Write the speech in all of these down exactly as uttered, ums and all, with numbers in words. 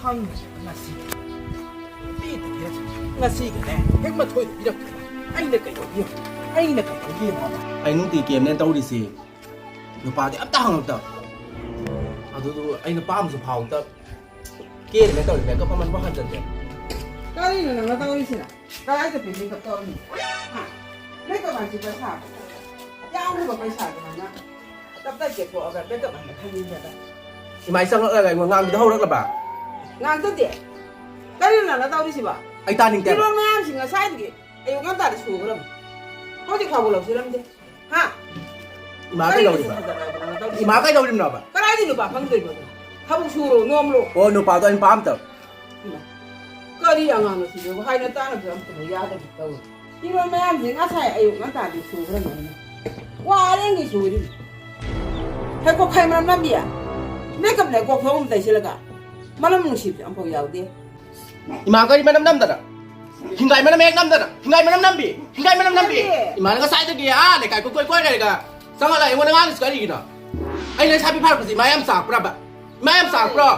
ꯐꯪꯗ꯭ꯔꯤꯕ ꯉꯁꯤ꯫ ꯄꯤꯗ꯭ꯔꯤꯕ ꯉꯁꯤꯒꯅꯦ, ꯍꯦꯛ ꯃꯊꯣꯏꯗ ꯄꯤꯔꯛꯇꯅ ꯑꯩꯅ ꯀꯩꯗꯧꯒꯦ? ꯑꯩꯅ ꯀꯩꯗꯧꯒꯦ ꯍꯥꯏꯕ? ꯑꯩ ꯅꯨꯡꯇꯤ ꯀꯦꯝꯅꯦ ꯇꯧꯔꯤꯁꯤ꯫ ꯅꯨꯄꯥꯗꯤ ꯑꯝꯇ ꯍꯪꯉꯛꯇꯕ꯫ ꯑꯗꯨꯗꯨ ꯑꯩꯅ ꯄꯥꯝꯁꯨ ꯐꯥꯎꯗꯕ꯫ ꯀꯦꯔꯤꯃꯦ ꯇꯧꯔꯤ, ꯃꯦꯀꯞ ꯃꯃꯟꯕꯨ ꯍꯟꯖꯟꯗꯦ꯫ ꯀꯔꯤꯅꯣ ꯅꯪꯅ ꯇꯧꯔꯤꯁꯤꯅ? ꯀꯗꯥꯏ ꯆꯠꯄꯤ ꯃꯦꯀꯞ ꯇꯧꯔꯤꯅꯣ? ꯍꯥ? ꯃꯦꯀꯞ ꯍꯥꯏꯁꯤ ꯄꯩꯁꯥ ꯌꯥꯝꯈ꯭ꯔꯕ ꯄꯩꯁꯥꯗꯣ ꯅꯪꯅ ꯇꯞ ꯇꯞ ꯀꯦꯊꯣꯛꯑꯒ ꯃꯦꯀꯞ ꯍꯥꯏꯅ ꯈꯟꯖꯤꯟꯒꯗ꯫ ꯏꯃꯥꯏ ꯆꯪꯉꯛꯂꯒ ꯑꯩꯉꯣꯟꯗ ꯉꯥꯡꯕꯤꯗ ꯍꯧꯔꯛꯂꯕ? ꯉꯥꯡꯖꯗꯦ꯫ ꯀꯔꯤꯅꯣ ꯅꯪꯅ ꯇꯧꯔꯤꯁꯤꯕꯣ? ꯑꯩ ꯇꯥꯅꯤꯡꯗꯦꯕ꯫ ꯐꯤꯔꯣꯜ ꯃꯌꯥꯝꯁꯤ ꯉꯁꯥꯏꯗꯒꯤ ꯑꯌꯨꯛ ꯉꯟꯇꯥꯗ ꯁꯨꯈ꯭ꯔꯕꯅꯤ꯫ ꯍꯧꯖꯤꯛ ꯐꯥꯎꯕ ꯂꯧꯁꯤꯜꯂꯝꯗꯦ꯫ ꯍꯥ? ꯏꯃꯥ ꯀꯔꯤꯅꯣ ꯀꯩꯗꯧꯔꯤꯕ? ꯁꯤ ꯐꯖꯅ ꯇꯧꯔꯤꯁꯤ? ꯏꯃꯥ ꯀꯩꯗꯧꯔꯤꯕꯅꯣꯕ? ꯀꯗꯥꯏꯗ ꯅꯨꯄꯥ ꯐꯪꯗꯣꯏꯅꯣ? ꯊꯕꯛ ꯁꯨꯔꯣ, ꯅꯣꯝꯂꯣ꯫ ꯑꯣ, ꯅꯨꯄꯥꯗꯣ ꯑꯩꯅ ꯄꯥꯝꯗꯕ꯫ ꯏꯃꯥ, ꯀꯔꯤ ꯑꯉꯥꯡꯅꯣ ꯁꯤꯕꯨ? ꯍꯥꯏꯅ ꯇꯥꯅꯕꯁꯨ ꯑꯝꯇ ꯌꯥꯗꯕ ꯇꯧꯔꯤ꯫ ꯐꯤꯔꯣꯜ ꯃꯌꯥꯝꯁꯦ ꯉꯁꯥꯏ ꯑꯌꯨꯛ ꯉꯟꯇꯥꯗꯤ ꯁꯨꯈ꯭ꯔꯕꯅꯤ꯫ ꯋꯥꯔꯦꯡꯒꯤ ꯁꯨꯔꯤꯅꯤ꯫ ꯍꯦꯛ ꯀꯣꯛꯈꯥꯏ ꯃꯔꯝ ꯅꯝꯕꯤ꯫ ꯃꯦꯀꯞꯅ ꯀꯣꯛ ꯐꯧ ꯑꯃ ꯇꯩꯁꯤꯜꯂꯒ ꯃꯅꯝ ꯅꯨꯡꯁꯤꯕꯁꯨ ꯑꯝꯐꯥꯎ ꯌꯥꯎꯗꯦ꯫ ꯏꯃꯥ ꯀꯔꯤ ꯃꯅꯝ ꯅꯝꯗꯅ? ꯍꯤꯡꯒꯥꯏ ꯃꯅꯝ ꯍꯦꯛ ꯅꯝꯗꯅ, ꯍꯤꯡꯒꯥꯏ ꯃꯅꯝ ꯅꯝꯕꯤ, ꯍꯤꯡꯒꯥꯏ ꯃꯅꯝ ꯅꯝꯕꯤ꯫ ꯀꯔꯤ? ꯏꯃꯥꯅ ꯉꯁꯥꯏꯗꯒꯤ ꯑꯥ ꯂꯩꯀꯥꯏ ꯀꯣꯏꯀꯣꯏ ꯀꯣꯏꯔꯒ ꯆꯪꯉꯛꯂꯒ ꯑꯩꯉꯣꯟꯗ ꯉꯥꯡꯉꯤꯁꯤ ꯀꯔꯤꯒꯤꯅꯣ? ꯑꯩ ꯂꯩꯁꯥꯕꯤ ꯐꯥꯔꯛꯄꯁꯤ ꯏꯃꯥ ꯌꯥꯝ ꯆꯥꯛꯄ꯭ꯔꯕ? ꯏꯃꯥ ꯌꯥꯝ ꯆꯥꯛꯄ꯭ꯔꯣ?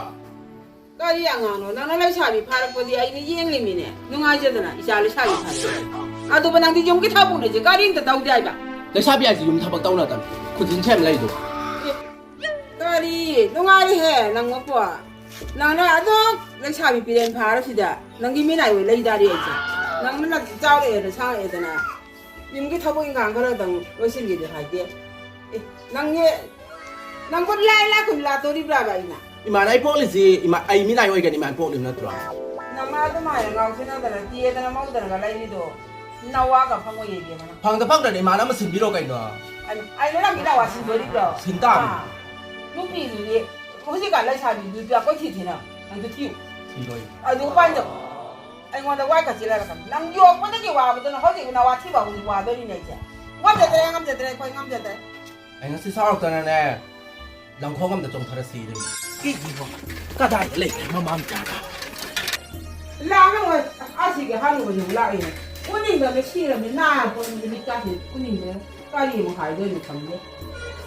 ꯀꯔꯤ ꯑꯉꯥꯡꯅꯣ? ꯅꯪꯅ ꯂꯩꯁꯥꯕꯤ ꯐꯥꯔꯛꯄꯗꯤ ꯑꯩꯅ ꯌꯦꯡꯂꯤꯃꯤꯅꯦ꯫ ꯅꯨꯡꯉꯥꯏꯖꯗꯅ ꯏꯆꯥ ꯂꯩꯁꯥꯕꯤ ꯐꯥꯔꯛꯄꯗꯤ꯫ ꯑꯗꯨꯕꯨ ꯅꯪꯗꯤ ꯌꯨꯝꯒꯤ ꯊꯕꯛꯅꯦꯁꯦ ꯀꯔꯤꯝꯇ ꯇꯧꯗꯦ ꯍꯥꯏꯕ꯫ ꯂꯩꯁꯥꯕꯤ ꯍꯥꯏꯁꯤ ꯌꯨꯝ ꯊꯕꯛ ꯇꯧꯅꯗꯕꯅꯤ꯫ ꯈꯨꯖꯤꯟ ꯁꯦꯝ ꯂꯩꯗꯣ꯫ ꯑꯦ, ꯀꯔꯤ? ꯅꯨꯡꯉꯥꯏꯔꯤꯍꯦ ꯅꯪ ꯃꯄꯣ꯫ ꯅꯪꯅ ꯑꯗꯨꯝ ꯂꯩꯁꯥꯕꯤ ꯄꯤꯔꯦꯟ ꯐꯥꯔꯁꯤꯗ ꯅꯪꯒꯤ ꯃꯤꯅꯥꯏ ꯑꯣꯏ ꯂꯩ ꯇꯥꯔꯦ ꯑꯩꯁꯦ꯫ ꯅꯪꯅ ꯅꯆꯤꯟ ꯆꯥꯎꯔꯛꯑꯦꯅ ꯁꯥꯡꯉꯛꯑꯦꯗꯅ ꯌꯨꯝꯒꯤ ꯊꯕꯛ ꯏꯪꯈꯥꯡ ꯈꯔꯗꯪ ꯂꯣꯏꯁꯤꯟꯒꯦꯗꯤ ꯍꯥꯏꯗꯦ꯫ ꯑꯦ, ꯅꯪꯒꯤ, ꯅꯪꯕꯨ ꯂꯥꯏ ꯂꯥꯛꯀꯨꯝ ꯂꯥꯛꯇꯣꯔꯤꯕ꯭ꯔꯥꯕ ꯑꯩꯅ? ꯏꯃꯥꯅ ꯑꯩ ꯄꯣꯛꯂꯤꯁꯤ, ꯏꯃꯥ, ꯑꯩ ꯃꯤꯅꯥꯏ ꯑꯣꯏꯒꯅꯤ ꯏꯃꯥꯅ ꯄꯣꯛꯂꯤꯕ ꯅꯠꯇ꯭ꯔꯣ? ꯅꯃꯥ ꯑꯗꯨꯃꯥꯏꯅ ꯉꯥꯎꯁꯤꯟꯅꯗꯅ ꯇꯦꯗꯅ ꯃꯧꯗꯅꯒ ꯂꯩꯔꯤꯗꯣ ꯅꯋꯥꯒ ꯐꯪꯉꯣꯏꯌꯦ ꯏꯕꯦꯝꯃ ꯅꯪ꯫ ꯐꯪꯗ ꯐꯪꯗ꯭ꯔꯗꯤ ꯏꯃꯥꯅ ꯑꯃ ꯁꯤꯟꯕꯤꯔꯣ ꯀꯩꯅꯣ? ꯑꯩ-, ꯑꯩꯅ ꯅꯪꯒꯤ ꯅꯋꯥ ꯁꯤꯟꯗꯣꯔꯤꯕ꯭ꯔꯣ? ꯁꯤꯟ ꯇꯥꯕꯅꯤ꯫ ꯑꯥ, ꯅꯨꯄꯤꯗꯨꯗꯤ ꯍꯧꯖꯤꯛꯀꯥꯟ ꯂꯩꯁꯥꯕꯤꯗꯨꯗꯤ ꯑꯩꯈꯣꯏ ꯊꯤ ꯊꯤꯅ ꯑꯝꯇ ꯊꯤꯌꯨ꯫ ꯊꯤꯔꯣꯏ꯫ ꯑꯗꯨ ꯄꯥꯏꯗꯕ꯫ ꯑꯩꯉꯣꯟꯗ ꯋꯥꯏ ꯀꯠꯁꯤꯜꯂꯔꯛꯀꯅꯤ꯫ ꯅꯪ ꯌꯣꯛꯄꯗꯒꯤ ꯋꯥꯕꯗꯨꯅ ꯍꯧꯖꯤꯛ ꯅꯋꯥ ꯊꯤꯕ ꯍꯧꯖꯤꯛ ꯋꯥꯗꯣꯔꯤꯅꯦ ꯑꯩꯁꯦ꯫ ꯉꯝꯖꯗ꯭ꯔꯦ, ꯉꯝꯖꯗ꯭ꯔꯦ, ꯑꯩꯈꯣꯏ ꯉꯝꯖꯗ꯭ꯔꯦ꯫ ꯑꯩ ꯉꯁꯤ ꯁꯥꯎꯔꯛꯇꯅꯅꯦ, ꯂꯪꯈꯣꯡ ꯑꯝꯗ ꯆꯣꯡꯊꯔ ꯁꯤꯗꯣꯏꯅꯤ꯫ ꯀꯩꯒꯤꯅꯣ? ꯀꯗꯥꯏꯗ ꯂꯩꯈ꯭ꯔꯦ ꯃꯃꯥ ꯃꯆꯥꯒ? ꯂꯥꯛꯑꯔꯣꯏ꯫ ꯑꯁꯤꯒꯤ ꯍꯅꯨꯕꯁꯤꯕꯨ ꯂꯥꯛꯏꯅꯦ꯫ ꯎꯅꯤꯡꯗꯕꯅ ꯁꯤꯔꯕꯅꯤ꯫ ꯅꯥꯔꯛꯄ ꯅꯨꯃꯤꯠ ꯀꯥꯁꯤ ꯎꯅꯤꯡꯗꯦ꯫ ꯀꯔꯤꯕꯨ ꯍꯥꯏꯗꯣꯏꯅꯣ ꯈꯪꯗꯦ꯫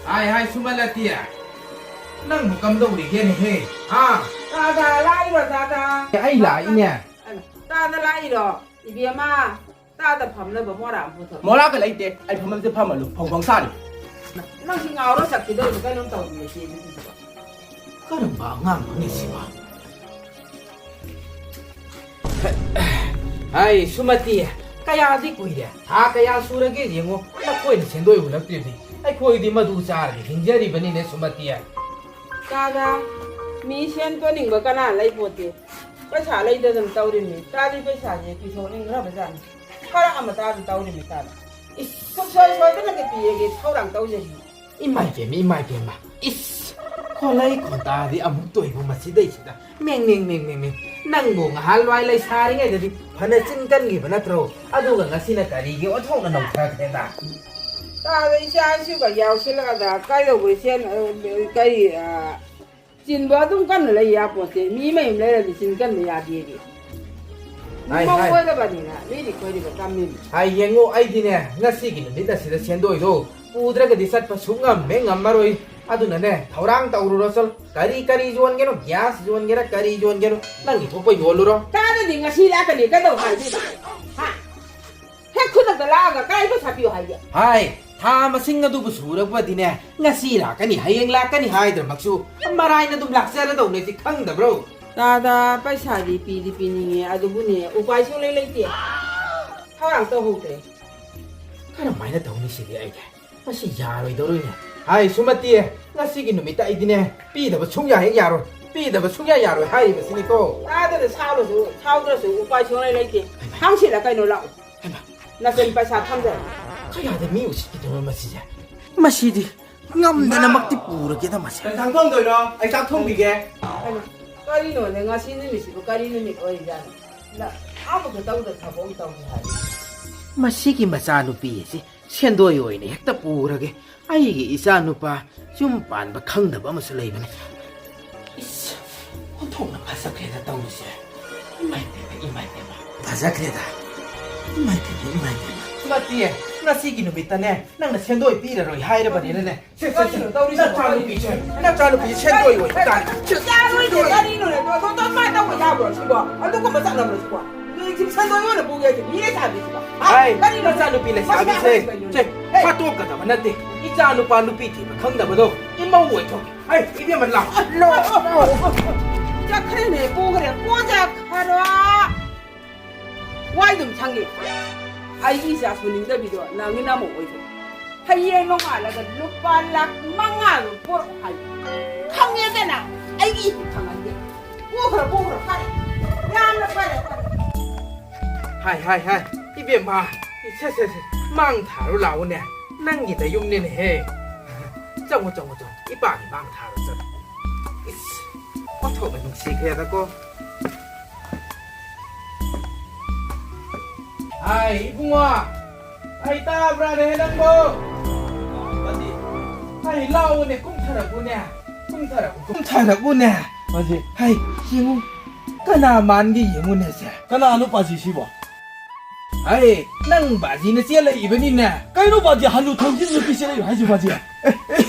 ꯍꯥꯏ, ꯍꯥꯏ, ꯁꯨꯃꯜꯂꯇꯤ꯫ ꯅꯪꯕꯨ ꯀꯝꯗꯧꯔꯤꯒꯦꯅꯦꯍꯦ? ꯍꯥ? ꯇꯥꯗ ꯂꯥꯛꯏꯔꯣ, ꯇꯥꯗ? ꯑꯩ ꯂꯥꯛꯏꯅꯦ꯫ ꯇꯥꯗ ꯂꯥꯛꯏꯔꯣ? ꯏꯕꯦꯝꯃ, ꯇꯥꯗ ꯐꯝꯅꯕ ꯃꯣꯔꯥ ꯑꯃ ꯄꯨꯊꯣꯔꯛꯑꯣ꯫ ꯃꯣꯔꯥꯒ ꯂꯩꯇꯦ꯫ ꯑꯩ ꯐꯝꯐꯝꯁꯦ ꯐꯝꯃ ꯂꯨ-, ꯐꯣꯡ ꯐꯣꯡ ꯁꯥꯔꯤ꯫ ꯅꯪꯁꯤ ꯉꯥꯎꯔ ꯆꯠꯈꯤꯗꯧꯔꯤꯕ ꯀꯩꯅꯣꯝ ꯇꯧꯔꯤꯅꯦ ꯁꯤ ꯅꯨꯄꯤꯁꯤꯕꯣ꯫ ꯀꯔꯝꯕ ꯑꯉꯥꯡꯅꯣꯅꯦ ꯁꯤꯕꯣ? ꯍꯥꯏ, ꯁꯨꯃꯇꯤ, ꯀꯌꯥꯗꯤ ꯀꯨꯏꯔꯦ? ꯊꯥ ꯀꯌꯥ ꯁꯨꯔꯒꯦ ꯌꯦꯡꯉꯣ, ꯅꯈꯣꯏꯅ ꯁꯦꯟꯗꯣꯏ ꯍꯨꯜꯂꯛꯇ꯭ꯔꯤꯕꯅꯤ꯫ ꯑꯩꯈꯣꯏꯗꯤ ꯃꯗꯨ ꯆꯥꯔꯒ ꯍꯤꯡꯖꯔꯤꯕꯅꯤꯅꯦ, ꯁꯨꯃꯇꯤ꯫ ꯇꯥꯗ, ꯃꯤ ꯁꯦꯟ ꯇꯣꯟꯅꯤꯡꯕ ꯀꯅꯥ ꯂꯩꯄꯣꯠꯇꯦ꯫ ꯄꯩꯁꯥ ꯂꯩꯇꯗꯅ ꯇꯧꯔꯤꯕꯅꯤ꯫ ꯇꯥꯗꯤ ꯄꯩꯁꯥꯁꯦ ꯄꯤꯊꯣꯛꯅꯤꯡꯈ꯭ꯔꯕꯖꯥꯠꯅꯤ꯫ ꯈꯔ ꯑꯃ ꯇꯥꯗ ꯇꯧꯔꯤꯕꯅꯤ, ꯇꯥꯗ꯫ ꯏꯁ, ꯁꯨꯡꯁꯣꯏ ꯁꯣꯏꯗꯅ ꯄꯤꯔꯒꯦ, ꯊꯧꯔꯥꯡ ꯇꯧꯖꯔꯤ꯫ ꯏꯃꯥꯏ ꯄꯦꯝꯃ, ꯏꯃꯥꯏ ꯄꯦꯝꯃ꯫ ꯏꯁ! ꯈꯣꯟꯂꯩ ꯈꯣꯟꯇꯥꯗꯤ ꯑꯃꯨꯛ ꯇꯣꯏꯕ ꯃꯁꯤꯗꯩꯁꯤꯗ꯫ ꯃꯦꯡ, ꯃꯦꯡ, ꯃꯦꯡ, ꯃꯦꯡ, ꯃꯦꯡ꯫ ꯅꯪꯕꯨ ꯉꯍꯥꯟꯋꯥꯏ ꯂꯩꯁꯥꯔꯤꯉꯩꯗꯗꯤ ꯐꯅ ꯆꯤꯟ ꯀꯟꯈꯤꯕ ꯅꯠꯇ꯭ꯔꯣ? ꯑꯗꯨꯒ ꯉꯁꯤꯅ ꯀꯔꯤꯒꯤ ꯑꯣꯟꯊꯣꯛꯅ ꯅꯧꯊꯈ꯭ꯔꯦꯗ? ꯇꯥꯗ ꯏꯆꯥ ꯏꯁꯨꯒ ꯌꯥꯎꯁꯤꯜꯂꯛꯑꯗ ꯀꯩꯗꯧꯕꯩ ꯁꯦꯟ, ꯑ, ꯀꯔꯤ, ꯑ, ꯆꯤꯟꯕ ꯑꯗꯨꯝ ꯀꯟꯅ ꯂꯩ ꯌꯥꯄꯣꯠꯇꯦ꯫ ꯃꯤ ꯃꯌꯨꯝ ꯂꯩꯔꯗꯤ ꯆꯤꯟ ꯀꯟꯕ ꯌꯥꯗꯦꯗꯤ꯫ ꯍꯥꯏ, ꯃꯧ ꯍꯥꯏ꯫ ꯑꯣꯏꯔꯕꯅꯤꯅ ꯃꯤꯗꯤ ꯈꯣꯏꯔꯤꯕ ꯇꯝꯃꯤꯅꯤ꯫ ꯍꯥꯏ, ꯌꯦꯡꯉꯣ, ꯑꯩꯗꯤꯅꯦ, ꯉꯁꯤꯒꯤ ꯅꯨꯃꯤꯠ ꯑꯁꯤꯗ ꯁꯦꯟꯗꯣꯏꯗꯣ ꯄꯨꯗ꯭ꯔꯒꯗꯤ ꯆꯠꯄ ꯁꯨꯡꯉꯝ ꯍꯦꯛ ꯉꯝꯃꯔꯣꯏ꯫ ꯑꯗꯨꯅꯅꯦ, ꯊꯧꯔꯥꯡ ꯇꯧꯔꯨꯔꯣ, ꯆꯠꯂꯣ꯫ ꯀꯔꯤ, ꯀꯔꯤ ꯌꯣꯟꯒꯦꯅꯣ? ꯒ꯭ꯌꯥꯁ ꯌꯣꯟꯒꯦꯔꯥ, ꯀꯔꯤ ꯌꯣꯟꯒꯦꯅꯣ? ꯅꯪꯒꯤ ꯊꯣꯛꯄ ꯌꯣꯜꯂꯨꯔꯣ꯫ ꯇꯥꯗꯗꯤ ꯉꯁꯤ ꯂꯥꯛꯀꯅꯤ ꯀꯩꯗꯧ ꯍꯥꯏꯗꯣꯏꯕ? ꯍꯥ? ꯍꯦꯛ ꯈꯨꯗꯛꯇ ꯂꯥꯛꯑꯒ ꯀꯥꯏ ꯄꯩꯁꯥ ꯄꯤꯌꯨ ꯍꯥꯏꯒꯦ? ꯍꯥꯏ, ꯊꯥ ꯃꯁꯤꯡ ꯑꯗꯨꯕꯨ ꯁꯨꯔꯕꯗꯤꯅꯦ, ꯉꯁꯤ ꯂꯥꯛꯀꯅꯤ, ꯍꯌꯦꯡ ꯂꯥꯛꯀꯅꯤ ꯍꯥꯏꯗ꯭ꯔꯃꯛꯁꯨ, ꯃꯔꯥꯏꯅ ꯑꯗꯨꯝ ꯂꯥꯛꯆꯔꯗꯧꯅꯦ, ꯁꯤ ꯈꯪꯗꯕ꯭ꯔꯣ? ꯇꯥꯗ, ꯄꯩꯁꯥꯗꯤ ꯄꯤꯗꯤ ꯄꯤꯅꯤꯡꯉꯦ, ꯑꯗꯨꯕꯨꯅꯦ, ꯎꯄꯥꯏ ꯁꯨꯡꯂꯩ ꯂꯩꯇꯦ꯫ ꯊꯧꯔꯥꯡ ꯇꯧꯍꯧꯗ꯭ꯔꯦ꯫ ꯀꯔꯝꯍꯥꯏꯅ ꯇꯧꯅꯤ ꯁꯤꯗꯤ ꯑꯩꯗꯤ? ꯃꯁꯤ ꯌꯥꯔꯣꯏꯗꯧꯔꯤꯅꯦ꯫ ꯍꯥꯏ, ꯁꯨꯃꯇꯤ, ꯉꯁꯤꯒꯤ ꯅꯨꯃꯤꯠꯇ ꯑꯩꯗꯤꯅꯦ, ꯄꯤꯗꯕ ꯁꯨꯡꯌꯥ ꯍꯦꯛ ꯌꯥꯔꯣꯏ꯫ ꯄꯤꯗꯕ ꯁꯨꯡꯌꯥ ꯌꯥꯔꯣꯏ ꯍꯥꯏꯔꯤꯕꯁꯤꯅꯤꯀꯣ꯫ ꯇꯥꯗꯅ ꯁꯥꯎꯔꯁꯨ, ꯁꯥꯎꯗ꯭ꯔꯁꯨ ꯎꯄꯥꯏ ꯁꯨꯡꯂꯩ ꯂꯩꯇꯦ꯫ ꯍꯩꯃꯥ꯫ ꯍꯪꯁꯤꯜꯂ ꯀꯩꯅꯣ ꯂꯥꯛꯑꯣ꯫ ꯍꯩꯃꯥ꯫ ꯅꯆꯟ ꯄꯩꯁꯥ ꯊꯝꯖꯔꯣ꯫ ꯀꯌꯥꯗ ꯃꯤ ꯎꯁꯤꯠꯈꯤꯗꯣꯏꯅꯣ ꯃꯁꯤꯁꯦ? ꯃꯁꯤꯗꯤ ꯉꯝꯗꯅꯃꯛꯇꯤ ꯄꯨꯔꯒꯦꯗ ꯃꯁꯦ꯫ ꯀꯩ ꯏꯟꯁꯥꯡ ꯊꯣꯡꯗꯣꯏꯅꯣ? ꯑꯩ ꯆꯥꯛ ꯊꯣꯡꯕꯤꯒꯦ꯫ ꯀꯩꯅꯣ, ꯀꯔꯤꯅꯣꯅꯦ, ꯉꯁꯤ ꯅꯨꯃꯤꯠꯁꯤꯕꯨ ꯀꯔꯤ ꯅꯨꯃꯤꯠ ꯑꯣꯏꯔꯤꯖꯥꯠꯅꯣ? ꯅ-, ꯑꯃꯨꯛꯇ ꯇꯧꯗ ꯊꯕꯛ ꯑꯃ ꯇꯧꯒꯦ ꯍꯥꯏꯔꯤ꯫ ꯃꯁꯤꯒꯤ ꯃꯆꯥꯅꯨꯄꯤ ꯑꯁꯤ ꯁꯦꯟꯗꯣꯏ ꯑꯣꯏꯅ ꯍꯦꯛꯇ ꯄꯨꯔꯒꯦ꯫ ꯑꯩꯒꯤ ꯏꯆꯥ ꯅꯨꯄꯥ ꯌꯨꯝ ꯄꯥꯟꯕ ꯈꯪꯗꯕ ꯑꯃꯁꯨ ꯂꯩꯕꯅꯤ꯫ ꯏꯁ, ꯑꯣꯟꯊꯣꯛꯅ ꯐꯖꯈ꯭ꯔꯦꯗ ꯇꯧꯔꯤꯁꯦ꯫ ꯏꯃꯥꯏ ꯄꯦꯝꯃ, ꯏꯃꯥꯏ ꯄꯦꯝꯃ꯫ ꯐꯖꯈ꯭ꯔꯦꯗ꯫ ꯏꯃꯥꯏ ꯄꯦꯝꯃ, ꯏꯃꯥꯏ ꯄꯦꯝꯃ꯫ ꯅꯠꯇꯤꯌꯦ, ꯉꯁꯤꯒꯤ ꯅꯨꯃꯤꯠꯇꯅꯦ, ꯅꯪꯅ ꯁꯦꯟꯗꯣꯏ ꯄꯤꯔꯔꯣꯏ ꯍꯥꯏꯔꯕꯅꯤꯅꯅꯦ꯫ ꯁꯦ, ꯁꯦ, ꯁꯦ, ꯀꯔꯤꯅꯣ ꯇꯧꯔꯤꯁꯤꯕꯣ? ꯅꯆꯥꯅꯨꯄꯤꯁꯦ, ꯅꯆꯥꯅꯨꯄꯤꯁꯦ ꯁꯦꯟꯗꯣꯏ ꯑꯣꯏꯕ ꯇꯥꯔꯦ꯫ ꯁꯦ, ꯌꯥꯔꯣꯏꯅꯦ, ꯁꯦꯟꯗꯣꯏ꯫ ꯀꯔꯤꯅꯣꯅꯦ? ꯑꯗꯣ, ꯑꯗꯣ ꯑꯗꯨꯃꯥꯏꯅ ꯇꯧꯕ ꯌꯥꯕ꯭ꯔꯣ ꯁꯤꯕꯣ? ꯑꯗꯨꯒꯨꯝꯕ ꯆꯠꯅꯕ꯭ꯔꯣ ꯁꯤꯕꯣ? ꯅꯣꯏ ꯁꯤꯕꯨ ꯁꯦꯟꯗꯣꯏ ꯑꯣꯏꯅ ꯄꯨꯒꯦ ꯍꯥꯏꯁꯦ ꯃꯤ ꯂꯩꯁꯥꯕꯤꯁꯤꯕꯣ? ꯍꯥ? ꯍꯥꯏ, ꯀꯔꯤꯅꯣ? ꯅꯆꯥꯅꯨꯄꯤ ꯂꯩꯁꯥꯕꯤꯁꯦ, ꯃꯁꯤ ꯑꯍꯟꯁꯤ ꯀꯩꯅꯣꯅꯦ? ꯁꯦ, ꯍꯦ! ꯐꯥꯠꯇꯣꯛꯀꯗꯕ ꯅꯠꯇꯦ꯫ ꯏꯆꯥ ꯅꯨꯄꯥ ꯅꯨꯄꯤ ꯊꯤꯕ ꯈꯪꯗꯕꯗꯣ ꯏꯃꯧ ꯑꯣꯏꯊꯣꯛꯀꯦ꯫ ꯍꯥꯏ, ꯏꯕꯦꯝꯃ, ꯂꯥꯛꯑꯣ꯫ ꯂꯥꯛꯑꯣ, ꯂꯥꯛꯑꯣ꯫ ꯆꯠꯈ꯭ꯔꯦꯅꯦ, ꯄꯨꯈ꯭ꯔꯦ, ꯄꯨꯖꯈ꯭ꯔꯣ꯫ ꯋꯥꯏꯗꯨꯝ ꯁꯪꯉꯦ꯫ ꯑꯩꯒꯤ ꯏꯆꯥ ꯁꯨꯅꯤꯡꯗꯕꯤꯗꯣ ꯅꯪꯒꯤ ꯅꯃꯧ ꯑꯣꯏꯗꯣꯏ꯫ ꯍꯌꯦꯡ ꯅꯣꯡꯉꯥꯜꯂꯒ ꯂꯨꯄꯥ ꯂꯥꯈ ꯃꯉꯥꯗꯣ ꯄꯨꯔꯛꯑꯣ ꯍꯥꯏ꯫ ꯈꯪꯉꯦꯗꯅ, ꯑꯩꯒꯤ ꯏꯊꯤꯛ ꯈꯪꯍꯟꯗꯦ꯫ ꯄꯨꯈ꯭ꯔꯣ, ꯄꯨꯈ꯭ꯔꯣ, ꯐꯔꯦ꯫ ꯌꯥꯝꯅ ꯐꯔꯦ, ꯐꯔꯦ꯫ ꯍꯥꯏ, ꯍꯥꯏ, ꯍꯥꯏ, ꯏꯕꯦꯝꯃ, ꯁꯦ, ꯁꯦ, ꯁꯦ, ꯃꯥꯡ ꯊꯥꯔꯨ ꯂꯥꯛꯎꯅꯦ꯫ ꯅꯪꯒꯤ ꯅꯌꯨꯝꯅꯤꯅꯦꯍꯦ꯫ ꯆꯪꯉꯣ, ꯆꯪꯉꯣ, ꯆꯪꯉꯣ꯫ ꯏꯄꯥꯒꯤ ꯃꯥꯡ ꯊꯥꯔꯨ ꯆꯠꯂꯣ꯫ ꯏꯁ, ꯑꯣꯟꯊꯣꯛꯅ ꯅꯨꯡꯁꯤꯈ꯭ꯔꯦꯗꯀꯣ꯫ ꯍꯥꯏ, ꯏꯕꯨꯡꯉꯣ꯫ ꯑꯩ ꯇꯥꯕ꯭ꯔꯥꯅꯦ ꯅꯪꯕꯣ? ꯍꯥꯏ, ꯂꯥꯎꯑꯣꯅꯦ, ꯀꯨꯝꯊꯔꯛꯎꯅꯦ꯫ ꯀꯨꯝꯊꯔꯛꯎ, ꯀꯨꯝꯊꯔꯛꯎꯅꯦ꯫ ꯃꯁꯤ ꯍꯥꯏ, ꯌꯦꯡꯉꯨ꯫ ꯀꯅꯥ ꯃꯥꯟꯒꯦ ꯌꯦꯡꯉꯨꯅꯦ ꯁꯦ꯫ ꯀꯅꯥꯅꯣ ꯄꯥꯖꯤ ꯁꯤꯕꯣ? ꯍꯩ, ꯅꯪ ꯕꯥꯖꯤꯅ ꯆꯦꯜꯂꯛꯏꯕꯅꯤꯅꯦ꯫ ꯀꯩꯅꯣ ꯕꯥꯖꯤ, ꯍꯅꯨ ꯊꯪꯁꯤꯡ ꯅꯨꯄꯤ ꯆꯦꯜꯂꯛꯏ ꯍꯥꯏꯁꯤ ꯕꯥꯖꯤ?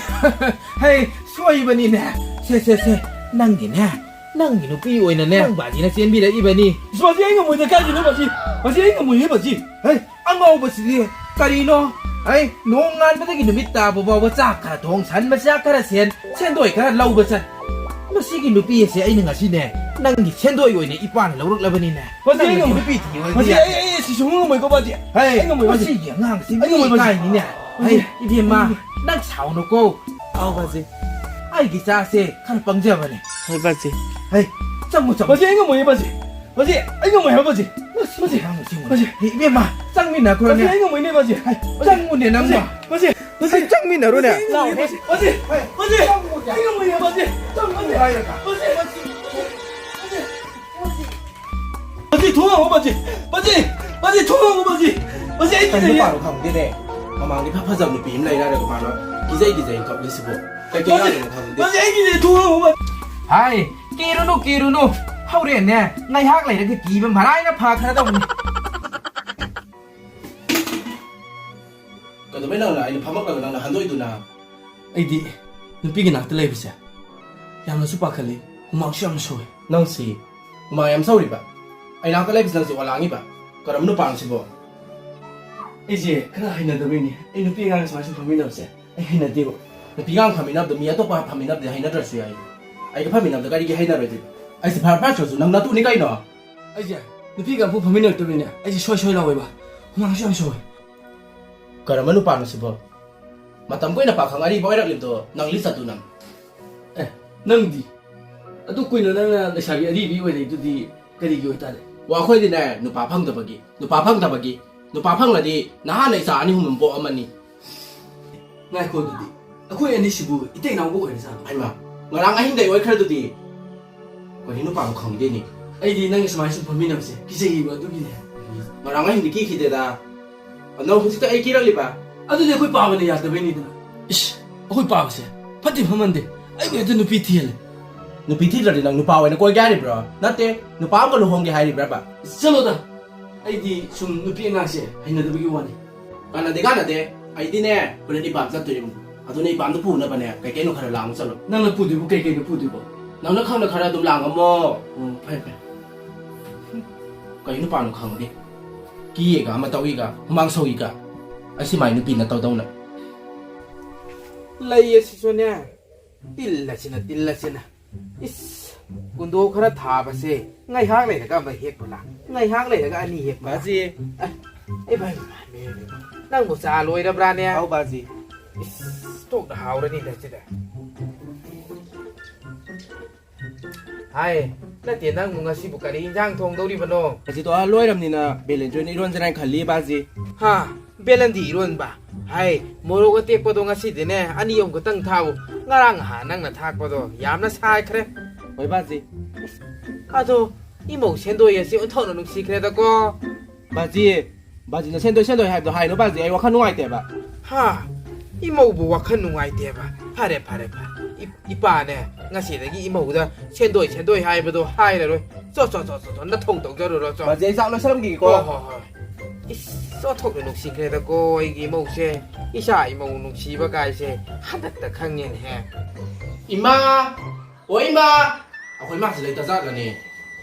ꯍꯩ, ꯁꯣꯏꯕꯅꯤꯅꯦ꯫ ꯁꯦ, ꯁꯦ, ꯁꯦ, ꯅꯪꯒꯤꯅꯦ, ꯅꯪꯒꯤ ꯅꯨꯄꯤ ꯑꯣꯏꯅꯅꯦ, ꯅꯪ ꯕꯥꯖꯤꯅ ꯆꯦꯟꯕꯤꯔꯛꯏꯕꯅꯤ꯫ ꯕꯥꯖꯤ, ꯑꯩ ꯉꯝꯃꯣꯏꯗ, ꯀꯥꯏꯗꯩꯅꯣ ꯕꯥꯖꯤ? ꯕꯥꯖꯤ, ꯑꯩ ꯉꯝꯃꯣꯏꯌꯦ ꯕꯥꯖꯤ꯫ ꯍꯩ, ꯑꯉꯥꯎꯕꯁꯤꯗꯤ ꯀꯔꯤꯅꯣ? ꯍꯩ, ꯅꯣꯡꯉꯥꯟꯕꯗꯒꯤ ꯅꯨꯃꯤꯠ ꯇꯥꯕ ꯐꯥꯎꯕ ꯆꯥꯛ ꯈꯔ ꯊꯣꯡ, ꯁꯟ ꯃꯆꯥ ꯈꯔ ꯁꯦꯟ, ꯁꯦꯟꯗꯣꯏ ꯈꯔ ꯂꯧꯕ ꯆꯠ꯫ ꯃꯁꯤꯒꯤ ꯅꯨꯄꯤ ꯑꯁꯦ ꯑꯩꯅ ꯉꯁꯤꯅꯦ, ꯅꯪꯒꯤ ꯁꯦꯟꯗꯣꯏ ꯑꯣꯏꯅ ꯏꯄꯥꯅ ꯂꯧꯔꯛꯂꯕꯅꯤꯅꯦ꯫ ꯕꯥꯖꯤ, ꯑꯩ ꯅꯪ ꯉꯝꯃꯣꯏ꯫ ꯅꯨꯄꯤ ꯊꯤꯌꯣ ꯍꯥꯏꯕ ꯕꯥꯖꯤ, ꯌꯥꯗꯦ꯫ ꯑꯩ, ꯑꯩ, ꯑꯩ ꯁꯤ ꯁꯨꯡꯉꯝ ꯉꯝꯃꯣꯏꯀꯣ, ꯕꯥꯖꯤ꯫ ꯍꯩ, ꯑꯩ ꯉꯝꯃꯣꯏ, ꯕꯥꯖꯤ꯫ ꯃꯁꯤꯒꯤ ꯑꯉꯥꯡꯁꯤ ꯑꯩ ꯃꯤ ꯉꯝꯃꯣꯏ, ꯕꯥꯖꯤ꯫ ꯏꯀꯥꯏꯅꯤꯅꯦ꯫ ꯕꯥꯖꯤ꯫ ꯍꯩ, ꯏꯕꯦꯝꯃ, ꯅꯪ ꯁꯥꯎꯅꯨꯀꯣ꯫ ꯑꯥꯎ, ꯕꯥꯖꯤ꯫ ꯑꯩꯒꯤ ꯏꯆꯥꯁꯦ ꯈꯔ ꯄꯪꯖꯕꯅꯦ꯫ ꯍꯣꯏ, ꯕꯥꯖꯤ꯫ ꯍꯩ, ꯆꯪꯉꯨ, ꯆꯪꯉꯨ꯫ ꯕꯥꯖꯤ, ꯑꯩ ꯉꯝꯃꯣꯏꯌꯦ, ꯕꯥꯖꯤ꯫ ꯕꯥꯖꯤ, ꯑꯩ ꯉꯝꯃꯣꯏ ꯍꯥꯏꯕ, ꯕꯥꯖꯤ꯫ ꯕꯥꯖꯤ꯫ ꯕꯥꯖꯤ꯫ ꯍꯩ, ꯏꯕꯦꯝꯃ, ꯆꯪꯃꯤꯟꯅꯈ꯭ꯔꯣꯅꯦ꯫ ꯕꯥꯖꯤ, ꯑꯩ ꯉꯝꯃꯣꯏꯅꯦ, ꯕꯥꯖꯤ꯫ ꯍꯩ, ꯕꯥꯖꯤ꯫ ꯆꯪꯉꯨꯅꯦ, ꯅꯪꯕꯣ꯫ ꯕꯥꯖꯤ, ꯕꯥꯖꯤ꯫ ꯕꯥꯖꯤ, ꯆꯪꯃꯤꯟꯅꯔꯣꯅꯦ꯫ ꯕꯥꯖꯤ, ꯑꯩ ꯉꯝꯃꯣꯏꯌꯦ, ꯕꯥꯖꯤ꯫ ꯕꯥꯖꯤ, ꯕꯥꯖꯤ꯫ ꯆꯪꯉꯨꯅꯦ꯫ ꯑꯩ ꯉꯝꯃꯣꯏꯌꯦ, ꯕꯥꯖꯤ꯫ ꯆꯪꯉꯨꯅꯦ꯫ ꯍꯥꯏꯔꯒ꯫ ꯕꯥꯖꯤ, ꯕꯥꯖꯤ꯫ ꯕꯥꯖꯤ꯫ ꯕꯥꯖꯤ, ꯊꯣꯡ ꯍꯥꯡꯉꯣ, ꯕꯥꯖꯤ꯫ ꯕꯥꯖꯤ, ꯕꯥꯖꯤ, ꯊꯣꯡ ꯍꯥꯡꯉꯣ, ꯕꯥꯖꯤ꯫ ꯕꯥꯖꯤ, ꯑꯩ ꯀꯩꯅꯣ ꯀꯤꯖꯩꯌꯦ꯫ ꯄꯥꯔꯣ ꯈꯪꯗꯦꯅꯦ꯫ ꯃꯃꯥꯡꯗ ꯏꯐ ꯐꯖꯕ ꯅꯨꯄꯤ ꯑꯃ ꯂꯩꯔꯒ ꯃꯥꯅ ꯀꯤꯖꯩ ꯀꯤꯖꯩ ꯀꯞꯂꯤꯁꯤꯕꯣ꯫ ꯀꯩ ꯀꯩ ꯕꯥꯖꯤ, ꯌꯥꯗꯣꯏꯅꯣ ꯈꯪꯗꯦ꯫ ꯕꯥꯖꯤ, ꯑꯩ ꯀꯤꯖꯩꯌꯦ, ꯊꯣꯡ ꯍꯥꯡꯉꯣ, ꯕꯥꯖꯤ꯫ ꯍꯥꯏ, ꯀꯤꯔꯨꯅꯨ, ꯀꯤꯔꯨꯅꯨ꯫ ꯍꯧꯔꯦꯟꯅꯦ, ꯉꯥꯏꯍꯥꯛ ꯂꯩꯔꯒ ꯀꯤꯕ ꯃꯔꯥꯏꯅ ꯐꯈ꯭ꯔꯗꯧꯕꯅꯤ꯫ ꯑꯗꯨꯃꯥꯏꯅ ꯅꯪꯅ ꯑꯩꯅ ꯐꯝꯃꯛꯂꯒ ꯅꯪꯅ ꯍꯟꯗꯣꯛꯏꯗꯨꯅ? ꯑꯩꯗꯤ ꯅꯨꯄꯤꯒꯤ ꯅꯥꯛꯇ ꯂꯩꯕꯁꯦ ꯌꯥꯝꯅꯁꯨ ꯄꯥꯈꯠꯂꯤ, ꯍꯨꯃꯥꯡꯁꯨ ꯌꯥꯝꯅ ꯁꯧꯏ꯫ ꯅꯪꯁꯤ ꯍꯨꯃꯥꯡ ꯌꯥꯝ ꯁꯧꯔꯤꯕ? ꯑꯩ ꯅꯥꯛꯇ ꯂꯩꯕꯁꯤ ꯅꯪꯁꯤ ꯑꯣꯂꯥꯡꯉꯤꯕ? ꯀꯔꯝꯕ ꯅꯨꯄꯥꯅꯣ ꯁꯤꯕꯣ? ꯑꯩꯁꯦ ꯈꯔ ꯍꯩꯅꯗꯕꯩꯅꯦ, ꯑꯩ ꯅꯨꯄꯤ ꯑꯉꯥꯡ ꯁꯨꯃꯥꯏꯅ ꯁꯨꯝ ꯐꯝꯃꯤꯟꯅꯕꯁꯦ ꯑꯩ ꯍꯩꯅꯗꯦꯕ꯫ ꯅꯨꯄꯤ ꯑꯉꯥꯡ ꯐꯝꯃꯤꯟꯅꯕꯗꯣ ꯃꯤ ꯑꯇꯣꯞꯄ ꯐꯝꯃꯤꯟꯅꯕꯗꯤ ꯍꯩꯅꯗ꯭ꯔꯁꯨ ꯌꯥꯏ, ꯑꯩꯒ ꯐꯝꯃꯤꯟꯅꯕꯗ ꯀꯔꯤꯒꯤ ꯍꯩꯅꯔꯣꯏꯗꯣꯏꯅꯣ? ꯑꯩꯁꯦ ꯐꯔ ꯐꯔꯁꯨ ꯅꯪ ꯅꯇꯨꯅꯤ ꯀꯩꯅꯣ? ꯑꯩꯁꯦ ꯅꯨꯄꯤꯒ ꯑꯃꯐꯥꯎ ꯐꯝꯃꯤꯟꯅꯔꯛꯇꯕꯅꯤꯅ ꯑꯩꯁꯦ ꯁꯣꯏ ꯁꯣꯏ ꯂꯥꯎꯋꯦꯕ, ꯍꯨꯃꯥꯡꯁꯨ ꯌꯥꯝ ꯁꯧꯋꯦ꯫ ꯀꯔꯝꯕ ꯅꯨꯄꯥꯅꯣ ꯁꯤꯕꯣ? ꯃꯇꯝ ꯀꯨꯏꯅ ꯄꯥꯈꯪ ꯑꯔꯤꯕ ꯑꯣꯏꯔꯛꯂꯤꯕꯗꯣ ꯅꯪ ꯂꯤꯆꯠꯇꯨ ꯅꯪ꯫ ꯑꯦ, ꯅꯪꯗꯤ? ꯑꯗꯨ ꯀꯨꯏꯅ ꯅꯪꯅ ꯂꯩꯁꯥꯕꯤ ꯑꯔꯤꯕꯤ ꯑꯣꯏꯔꯛꯏꯗꯨꯗꯤ ꯀꯔꯤꯒꯤ ꯑꯣꯏꯇꯥꯔꯦ? ꯋꯥ, ꯑꯩꯈꯣꯏꯗꯤꯅꯦ ꯅꯨꯄꯥ ꯐꯪꯗꯕꯒꯤ, ꯅꯨꯄꯥ ꯐꯪꯗꯕꯒꯤ, ꯅꯨꯄꯥ ꯐꯪꯂꯗꯤ ꯅꯍꯥꯟꯅ ꯏꯆꯥ ꯑꯅꯤ ꯑꯍꯨꯝ ꯑꯃ ꯄꯣꯛꯑꯝꯃꯅꯤ꯫ ꯉꯥꯏꯈꯣ, ꯑꯗꯨꯗꯤ ꯑꯩꯈꯣꯏ ꯑꯅꯤꯁꯤꯕꯨ ꯏꯇꯩ ꯏꯅꯥꯎꯕ ꯑꯣꯏꯔꯖꯥꯠꯂꯣ? ꯍꯩꯃꯥ, ꯉꯔꯥꯡ ꯑꯍꯤꯡꯗꯩ ꯑꯣꯏꯈ꯭ꯔꯗꯨꯗꯤ꯫ ꯀꯔꯤ ꯅꯨꯄꯥꯅꯣ ꯈꯪꯗꯦꯅꯦ꯫ ꯑꯩꯗꯤ ꯅꯪꯒ ꯁꯨꯃꯥꯏꯅ ꯁꯨꯝ ꯐꯝꯃꯤꯟꯅꯕꯁꯦ ꯀꯤꯖꯩꯌꯦꯕ, ꯑꯗꯨꯒꯤꯅꯦ꯫ ꯉꯔꯥꯡ ꯑꯍꯤꯡꯗꯤ ꯀꯤꯈꯤꯗꯦꯗ꯫ ꯅꯪ ꯍꯧꯖꯤꯛꯇ ꯑꯩ ꯀꯤꯔꯛꯂꯤꯕ? ꯑꯗꯨꯗꯤ ꯑꯩꯈꯣꯏ ꯄꯥꯕꯅ ꯌꯥꯗꯕꯩꯅꯤꯗꯅ꯫ ꯏꯁ, ꯑꯩꯈꯣꯏ ꯄꯥꯕꯁꯦ ꯐꯠꯇꯦ ꯐꯃꯟꯗꯦ, ꯑꯩꯕꯨ ꯍꯦꯛꯇ ꯅꯨꯄꯤ ꯊꯤꯍꯜꯂꯦ꯫ ꯅꯨꯄꯤ ꯊꯤꯗ꯭ꯔꯗꯤ ꯅꯪ ꯅꯨꯄꯥ ꯑꯣꯏꯅ ꯀꯣꯏꯒꯦ ꯍꯥꯏꯔꯤꯕ꯭ꯔꯣ? ꯅꯠꯇꯦ, ꯅꯨꯄꯥ ꯑꯃꯒ ꯂꯨꯍꯣꯡꯒꯦ ꯍꯥꯏꯔꯤꯕ꯭ꯔꯕ? ꯆꯠꯂꯣꯗ, ꯑꯩꯗꯤ ꯁꯨꯝ ꯅꯨꯄꯤ ꯑꯉꯥꯡꯁꯦ ꯍꯩꯅꯗꯕꯒꯤ ꯋꯥꯅꯤ꯫ ꯀꯥꯟꯅꯗꯦ, ꯀꯥꯟꯅꯗꯦ꯫ ꯑꯩꯗꯤꯅꯦ ꯍꯣꯔꯦꯟ ꯏꯄꯥꯝ ꯆꯠꯇꯣꯔꯤꯕꯅꯤ꯫ ꯑꯗꯨꯅ ꯏꯄꯥꯝꯗ ꯄꯨꯅꯕꯅꯦ ꯀꯩ ꯀꯩꯅꯣ ꯈꯔ ꯂꯥꯡꯉꯨ ꯆꯠꯂꯣ꯫ ꯅꯪꯅ ꯄꯨꯗꯣꯏꯕꯨ ꯀꯩ ꯀꯩꯅꯣ ꯄꯨꯗꯣꯏꯕꯣ? ꯅꯪꯅ ꯈꯪꯅ ꯈꯔ ꯑꯗꯨꯝ ꯂꯥꯡꯉꯝꯃꯣ꯫ ꯑꯣ, ꯐꯔꯦ, ꯐꯔꯦ꯫ ꯀꯩ ꯅꯨꯄꯥꯅꯣ ꯈꯪꯗꯦ꯫ ꯀꯤꯌꯦꯒ ꯑꯃ ꯇꯧꯏꯒ, ꯍꯨꯃꯥꯡ ꯁꯧꯏꯒ꯫ ꯑꯁꯤ ꯃꯥꯏ ꯅꯨꯄꯤꯅ ꯇꯧꯗꯧꯅ꯫ ꯂꯩ ꯑꯁꯤꯁꯨꯅꯦ, ꯇꯤꯜ ꯑꯁꯤꯅ, ꯇꯤꯜ ꯑꯁꯤꯅ꯫ ꯏꯁ, ꯀꯨꯟꯗꯣ ꯈꯔ ꯊꯥꯕꯁꯦ ꯉꯥꯏꯍꯥꯛ ꯂꯩꯔꯒ ꯑꯃ ꯍꯦꯛꯄ ꯂꯥꯛ, ꯉꯥꯏꯍꯥꯛ ꯂꯩꯔꯒ ꯑꯅꯤ ꯍꯦꯛꯄ ꯂꯥꯛ꯫ ꯕꯥꯖꯤ꯫ ꯑꯦ, ꯑꯦ, ꯚꯥꯏ, ꯅꯪꯕꯨ ꯆꯥ ꯂꯣꯏꯔꯕ꯭ꯔꯥꯅꯦ? ꯑꯧ, ꯕꯥꯖꯤ꯫ ꯏꯁ, ꯇꯣꯛꯅ ꯍꯥꯎꯔꯅꯤꯗ ꯁꯤꯗ꯫ ꯍꯥꯏ, ꯅꯠꯇꯦ, ꯅꯪꯕꯨ ꯉꯁꯤꯕꯨ ꯀꯔꯤ ꯏꯟꯖꯥꯡ ꯊꯣꯡꯗꯧꯔꯤꯕꯅꯣ? ꯉꯁꯤꯗꯣ ꯑꯥ ꯂꯣꯏꯔꯝꯅꯤꯅ ꯕꯦꯂꯦꯟꯗ꯭ꯔꯤ ꯑꯣꯏꯅ ꯏꯔꯣꯟꯖꯤꯔꯥ ꯍꯥꯏꯅ ꯈꯜꯂꯤ, ꯕꯥꯖꯤ꯫ ꯍꯥ? ꯕꯦꯂꯟꯗꯤ ꯏꯔꯣꯟꯕ? ꯍꯥꯏ, ꯃꯣꯔꯣꯛ ꯑꯇꯦꯛꯄꯗꯣ ꯉꯁꯤꯗꯤꯅꯦ ꯑꯅꯤ ꯑꯍꯨꯝ ꯈꯛꯇꯪ ꯊꯥꯛꯎ꯫ ꯉꯔꯥꯡ ꯅꯍꯥꯟ ꯅꯪꯅ ꯊꯥꯛꯄꯗꯣ ꯌꯥꯝꯅ ꯁꯥꯏꯈ꯭ꯔꯦ꯫ ꯍꯣꯏ, ꯕꯥꯖꯤ꯫ ꯑꯗꯣ ꯏꯃꯧ ꯁꯦꯟꯗꯣꯏ ꯑꯁꯤ ꯑꯣꯟꯊꯣꯛꯅ ꯅꯨꯡꯁꯤꯈ꯭ꯔꯦꯗꯀꯣ꯫ ꯕꯥꯖꯤ, ꯕꯥꯖꯤꯅ ꯁꯦꯟꯗꯣꯏ, ꯁꯦꯟꯗꯣꯏ ꯍꯥꯏꯕꯗꯣ ꯍꯥꯏꯅꯨ, ꯕꯥꯖꯤ, ꯑꯩ ꯋꯥꯈꯜ ꯅꯨꯡꯉꯥꯏꯇꯦꯕ꯫ ꯍꯥ? ꯏꯃꯧꯕꯨ ꯋꯥꯈꯜ ꯅꯨꯡꯉꯥꯏꯇꯦꯕ? ꯐꯔꯦ, ꯐꯔꯦ, ꯐꯔꯦ꯫ ꯏ-, ꯏꯄꯥꯅꯦ, ꯉꯁꯤꯗꯒꯤ ꯏꯃꯧꯗ ꯁꯦꯟꯗꯣꯏ, ꯁꯦꯟꯗꯣꯏ ꯍꯥꯏꯕꯗꯣ ꯍꯥꯏꯔꯔꯣꯏ꯫ ꯆꯣ, ꯆꯣ, ꯆꯣ, ꯆꯣ, ꯆꯣ, ꯅꯊꯧ ꯇꯧꯖꯔꯨꯔꯣ, ꯆꯣ꯫ ꯕꯥꯖꯤ, ꯑꯩ ꯆꯥꯛ ꯂꯣꯏꯁꯜꯂꯝꯈꯤꯒꯦꯀꯣ꯫ ꯍꯣ, ꯍꯣ, ꯍꯣꯏ꯫ ꯏꯁ, ꯑꯣꯟꯊꯣꯛꯅ ꯅꯨꯡꯁꯤꯈ꯭ꯔꯦꯗꯀꯣ ꯑꯩꯒꯤ ꯏꯃꯧꯁꯦ꯫ ꯏꯆꯥ ꯏꯃꯧ ꯅꯨꯡꯁꯤꯕ ꯀꯥꯏꯁꯦ ꯍꯟꯗꯛꯇ ꯈꯪꯉꯦꯅꯦꯍꯦ꯫ ꯏꯃꯥ! ꯑꯣ ꯏꯃꯥ! ꯑꯩꯈꯣꯏ ꯏꯃꯥꯁꯤ ꯂꯩꯇ ꯖꯥꯠꯂꯅꯦ?